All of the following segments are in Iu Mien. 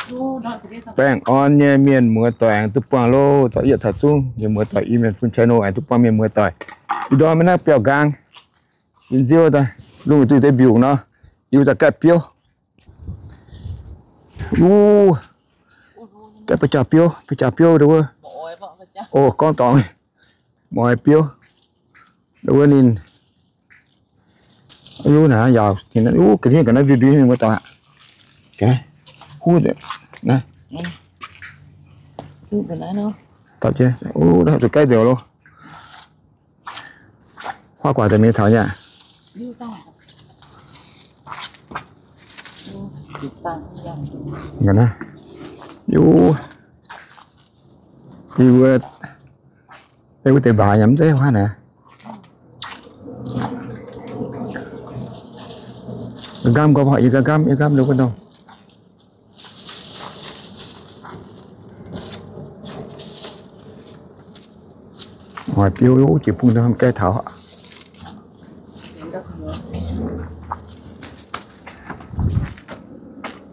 Baengh orn nyei mienh muoz doic aengx duqv buangh loh. Zorqv yietc taux zungv mienh muoz doic, Iu-Mienh Fun channel aengx duqv buangh mienh muoz doic. Ih ndorm maiv naaiv biauv nqaang, yie nziouv daaih lungh duqv deix mbiungc nor, yie daaih gaeqv biouv. Wuov, gaeqv ba'jauh biouv, ba'jauh biouv ndau wuov. O, gorngv dorngx, moix biouv ndau wuov ninh. Wuov naaiv yaauc, wuov ga'ndiev ga'naaiv mbiu mbiu mienh muoz doic aqv. Huv, naaiv, zuqc gaeqv nzengc loh. Huaav guaax daaih mingh taux nyei aqv. Naaiv, yie, yie wuov deix mbaaux yaac mv zeiz huaav naaic. Nqamv gorngv yie nqamv, yie nqamv liuz wuov ndorm. Oix biouv wuov jiex bung ndau gaeqv taux.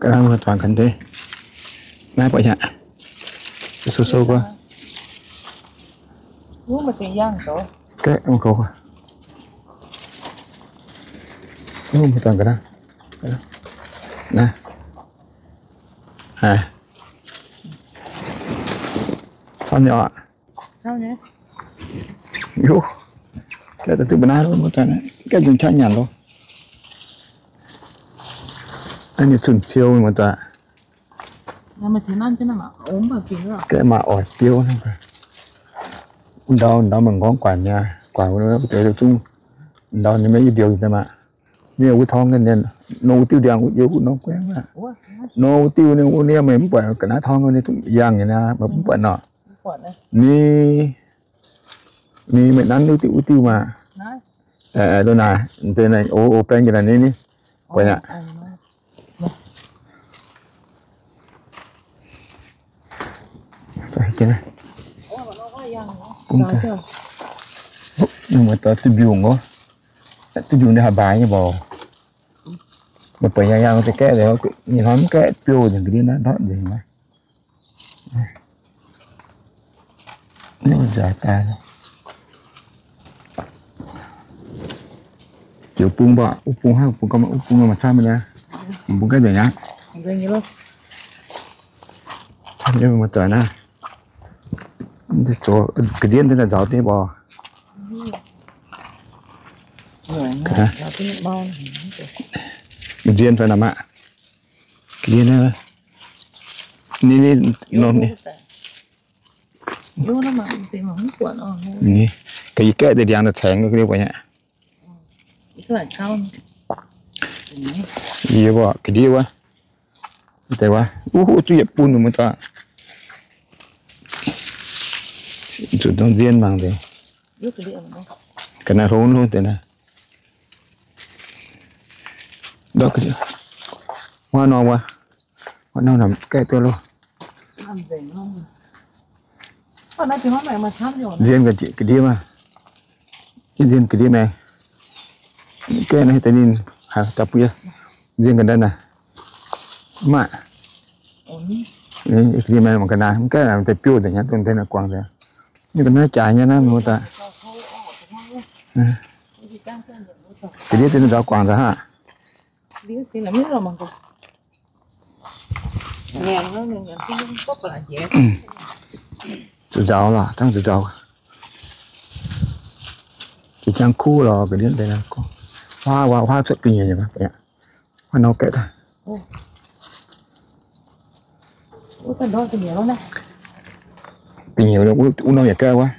Ga'naaiv muoz-doic ga'ndiev naaiv buatc nyei aqv. Sou sou gorngv. Gaeqv mangc gaax. Muoz-doic ga'naaiv. Naaiv. Camv nyei oc. Yoh, gaeqv daaih duqv mbuo naaiv loh, muoz-doic naaiv gaeqv nzunc qaqv nyanc loh. Naaiv ninh cun-ciou muoz-doic. Gaeqv maaih oix biouv. Ndau, ndau maaih nqorngv guanc nyei, guanc wuov deix zungv ndau ninh maiv yietc ndiouh nyei maah. Ninh wuov torngv ga'ndiev, nor wuov diuh ndiangx wuov yietc wuov norm guaengv aqv. Nor wuov diuh ninh wuov nie meih mv buatc ga'naaiv torngv ninh yangh nyei naaiv, meih mv buatc nor. Ni, ni meih nanv wuov diuh, wuov diuh maah. Loz naaic, deix naaic o, o, baeng jienv naaic ni, ni. Buatc aqv. Muoz-doic, duqv mbiungc oc. Duqv mbiungc ninh haih mbaix nyei mbuoqc. Meih buatc yangh yangh deix gaeqv, ninh hnamv gaeqv biouv nzengc ga'ndiev naaiv ndortv nzengc naaiv. Nzauh daaih. Ziouc bung mbuo, wuov bung hnangv, bung gauh maaih, wuov bung gauh maaih camv nyei. Bung gaeqv nzengc aqv. Camv nyei muoz-doic naaiv. Zoux ga'ndiev daaih nzauz deix mbuoqc. Nzien fai nor maah. Ga'ndiev naaiv. Ni, ni, norm ni. Ni, ga'ndiev gaeqv deix ndiangx daaih caengx ga'ndiev buatc nyei. Yie mbuo ga'ndiev wuov, deix wuov, wuov, duqv yietc bun muoz-doic. Zuqc ndongc nzien mangc deix. Ga'naaiv hlo hlo deix naaiv. Ndortv ga'ndiev. Huaav norm wuov. Huaav norm naaic gaeqv duqv loh. Nzien ga'ndiev maah. Nzien ga'ndiev maah. Gaeqv naaiv deix ninh haiz daaih buo. Nzien ga'ndiev naaic. Mv maaih. Ga'ndiev maah, mangc ga'naaiv mv gaeqv naaic deix biouv nzengc nyei, dongh deix naaic guangc nzengc. Ninh ga'naaiv jaaix nyei naaiv mv daaih. Ga'ndiev deix ninh nzauz guangc nzengc aqv. Zuqc nzauz lorqc, dangh zuqc nzauz. Jiex jangx kuv lorqc, ga'ndiev deix naaiv. Huaav, huaav, huaav cuotv ga'nyiec nyei, huaav nor gaeqv daaih. Ga'nyiec wuov norm yaac gaeqv wuov.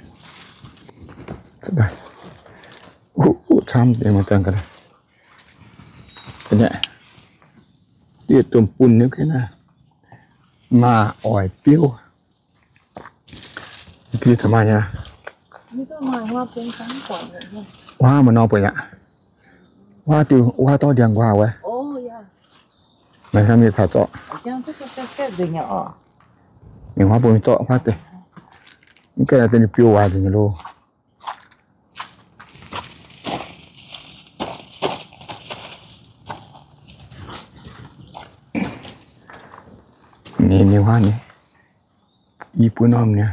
Camv, camv. Dieh domh bun nyei naaiv. Maaih oix biouv. Huaav maaih nor buatc yaac. Huaav diuh, huaav dorv ndiangx nquaah wuov. Meih hnamv nyei caux zorqv. Mingh huaav bung zorqv huaav deix. Mv gaengh deix ninh biouv waaic nzengc nyei loh. Ninh huaav nyei, i buo norm nyei.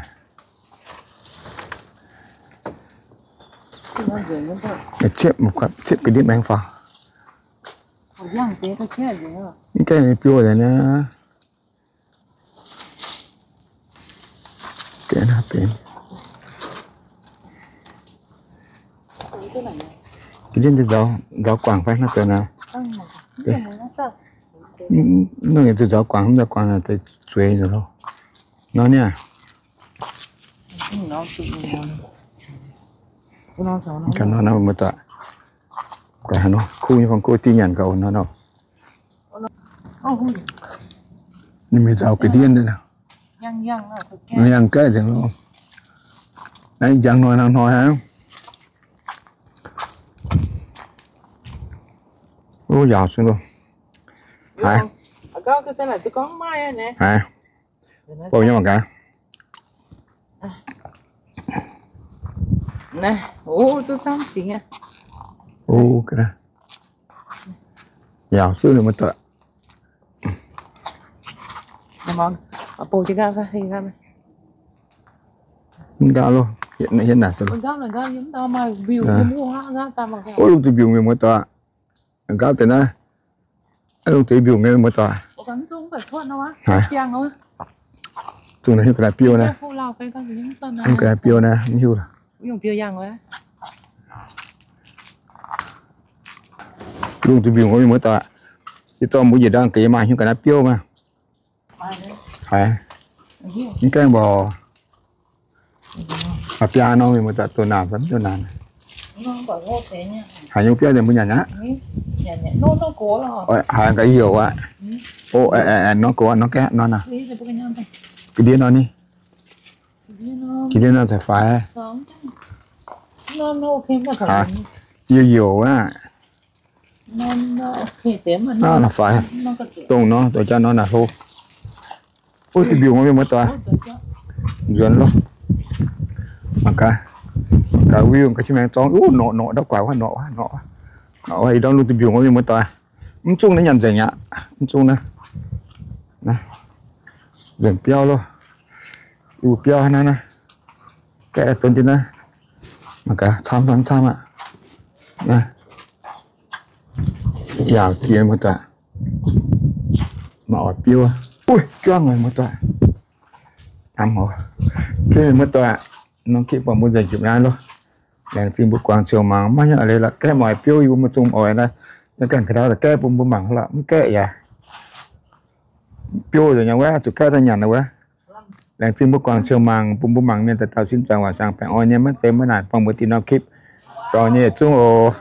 Ciepv, ciepv ga'ndiev maengx faaux. Mv gaengh biouv nzengc naaiv. Ga'ndiev nzaaux guangc fai naaiv deix naaiv. Nungh yietc zuqc nzaaux guangc, mv nzaaux guangc naaic deix zueiz nzengc loh. Nor niaa. Ga'naaiv muoz-doic, kuv nyei fang go dih nyanc gauh nor nor. Ninh mingh nzaaux ga'ndiev, yangh gaeqv nzengc loh. Naaiv njang hnoi hnangv hnoi aqv. Yaauc sun loh. Haiz. Haiz. Bouh nyei mangc gaax. Yaauc suv muoz-doic. Mv gaav loh, hietv naaic. Ov, lungh duih mbiungc mienh muoz-doic. Nqaapv deix naaiv, lungh duih mbiungc nyei muoz-doic. Haiz. Zungh naaiv hiuv ga'naaiv biouv naaiv. Hiuv ga'naaiv biouv naaiv, mv hiuv. Lungh duih mbiungc mienh muoz-doic. Yie dorh mbuo njiec ndau ga'naaiv maaih hiuv ga'naaiv biouv maah. Haiz. Mv gaengh mborqc. Aa, biaa nor mienh muoz-doic, doh naanc fai mv doh naanc. Haiz nyungc biauv nzengc mbuo nyanc aqv. Haiz ga'houc aqv. O, norm gox aqv, norm gaeqv nor naaic. Ga'ndiev nor ni. Ga'ndiev nor caux faix. Haiz, youc youc aqv. Naaiv faix, dongh nor, doix jaax nor naaic hlo. Ov, duih mbiungc mienh muoz-doic. Nzuonx loh. Mangc gaax, mangc gaax view ga'qiex maengx zorngv. Ov, norqc, norqc, ndau guaix wuov, norqc, norqc, norqc, ih ndorm lungh duih mbiungc mienh muoz-doic. Mv zungh naaiv nyanc nzengc aqv. Mv zungh naaiv. Nzuonx biauv loh. Yie mbuo biauv hnangv naaiv. Gaeqv donv jienv naaiv. Mangc gaax, camv camv camv aqv. Yaauc jiex muoz-doic. Maaih oix biouv. Uix, juangv muoz-doic. Hnamv haic. Biouv muoz-doic. Norm gitv buatc mbuo nzengc jupc naaiv loh. Laengz zingh mbuo guangc ziouc mangc, maiv hiuv a'leiz lorqc, gaeqv maaih oix biouv yie mbuo maiv zungh oix naaiv. Yie gaengh ga'ndau daaih gaeqv bun mbuo mangc loh, mv gaeqv yaac biouv nzengc nyei wuov, zuqc gaeqv daaih nyanc wuov. Laengz zingh mbuo guangc ziouc mangc, bun mbuo mangc mienh dauh dauh sin zaangc waac saangc baengh orn nyei, maiv zeiz maiv naanc, buangh mbuo diuh norm gitv dorh nyei yietc zungv oc.